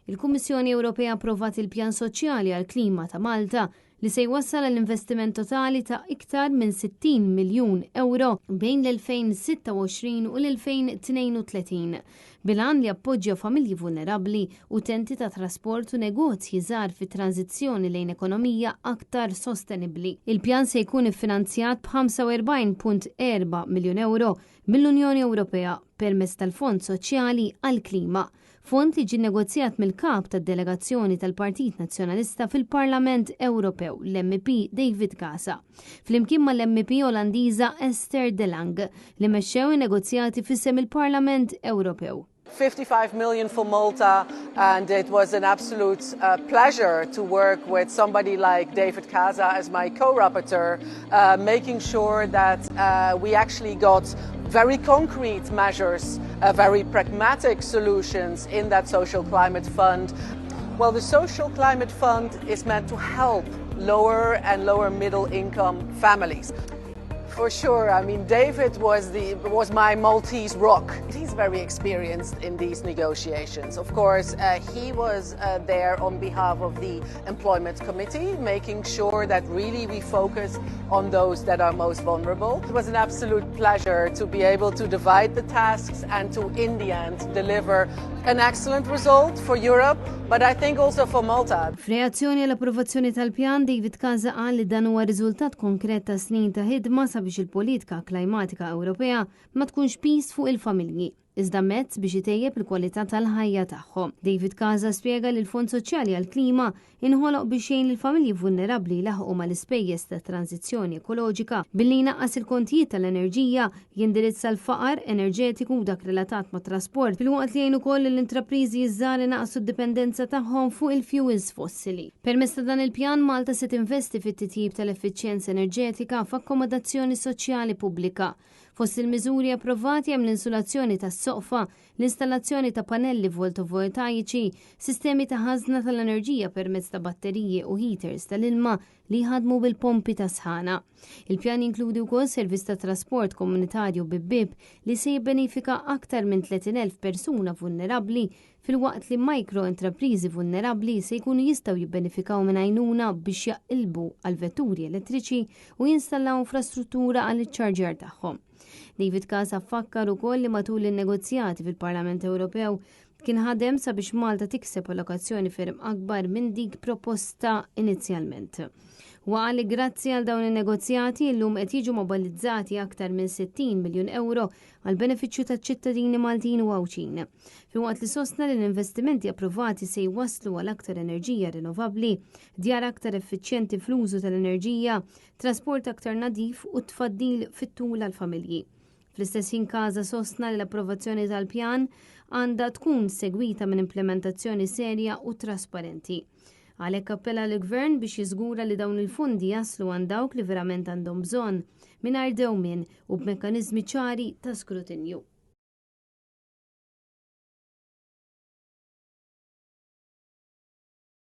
Il-Kummissjoni Ewropea approvat il-Pjan Soċjali għall-Klima ta' Malta li se jwassal għal investiment totali ta' iktar minn 60 miljun ewro bejn l-2026 u l-2032, bil-għan li jappoġġja familji vulnerabbli, utenti ta' trasport u negozji żgħar fit-tranżizzjoni lejn ekonomija aktar sostenibbli. Il-pjan se jkun iffinanzjat b'45.4 miljun ewro mill-Unjoni Ewropea permezz tal-Fond Soċjali għall-Klima, fond li ġie nnegozjat mill-Kap tad-Delegazzjoni tal-Partit Nazzjonalista fil-Parlament Ewropew, l-MEP David Casa, flimkien mal-MEP Olandiża Esther de Lange, li mexxew in-negozjati f'isem il-Parlament Ewropew. 55 million for Malta, and it was an absolute uh, pleasure to work with somebody like David Casa as my co-rapporteur, uh, making sure that uh, we actually got very concrete measures, uh, very pragmatic solutions in that Social Climate Fund. Well, the Social Climate Fund is meant to help lower and lower middle income families. For sure. I mean, David was the was my Maltese rock. He's very experienced in these negotiations. Of course, uh, he was uh, there on behalf of the Employment Committee, making sure that really we focus on those that are most vulnerable. It was an absolute pleasure to be able to divide the tasks and to, in the end, deliver an excellent result for Europe, but I think also for Malta. F'reazzjoni għall-approvazzjoni tal-pjan, David Casa qal li dan huwa riżultat konkret ta' snin ta' ħidma sabiex il-politika klimatika Ewropea ma tkunx piż fuq il-familji, iżda mezz biex itejjeb il-kwalità tal-ħajja tagħhom. David Casa spjega li l-Fond Soċjali għall-Klima inħoloq biex jgħin lill-familji vulnerabbli jlaħħqu mal-ispejjeż ta' tranżizzjoni ekoloġika billi jnaqqas il-kontijiet tal-enerġija, jindirizza l-faqar enerġetiku u dak relatat mat-trasport, filwaqt li jgħin ukoll lill-intrapriżi ż-żgħar inaqqsu d-dipendenza tagħhom fuq il-fjuwils fossili. Permezz ta' dan il-pjan, Malta se tinvesti fit-titjib tal-effiċjenza enerġetika f'akkomodazzjoni soċjali pubblika. Fost il-miżuri approvati hemm l-insulazzjoni tas-soqfa, l-installazzjoni ta' panelli voltovoltaiċi, sistemi ta' ħażna tal-enerġija permezz ta' batteriji u heaters tal-ilma li jħadmu bil-pompi ta' sħana. Il-pjan jinkludi wkoll servizz ta' trasport komunitarju bieb li se jibbenifika aktar minn 30,000 persuna vulnerabbli filwaqt li mikro-intrapriżi vulnerabbli se jkunu jistgħu jibbenefikaw minn għajnuna biex jaqilbu għal vetturi elettriċi u jinstallaw infrastruttura għal iċ-ċarġer tagħhom. David Casa fakkar ukoll li matul in-negozjati fil-Parlament Ewropew kien ħadem sabiex Malta tikseb allokazzjoni ferm akbar minn dik proposta inizjalment. Huwa qal li grazzi għal dawn in-negozjati llum qed jiġu mobilizzati aktar minn 60 miljun ewro għal benefiċċju taċ-ċittadini Maltin u Għawdxin. Filwaqt li sostna li l-investimenti approvati se jwasslu għal aktar enerġija rinnovabbli, djar aktar effiċjenti fl-użu tal-enerġija, trasport aktar nadif u tfaddil fit-tul għall-familji. Fl-istess ħin Casa sostna li l-approvazzjoni tal-pjan għandha tkun segwita minn implementazzjoni serja u trasparenti. Għalhekk appella lill-Gvern biex jiżgura li dawn il-fondi jaslu għand dawk li verament għandhom bżonn, mingħajr dewmien u b'mekkaniżmi ċari ta' skrutinju.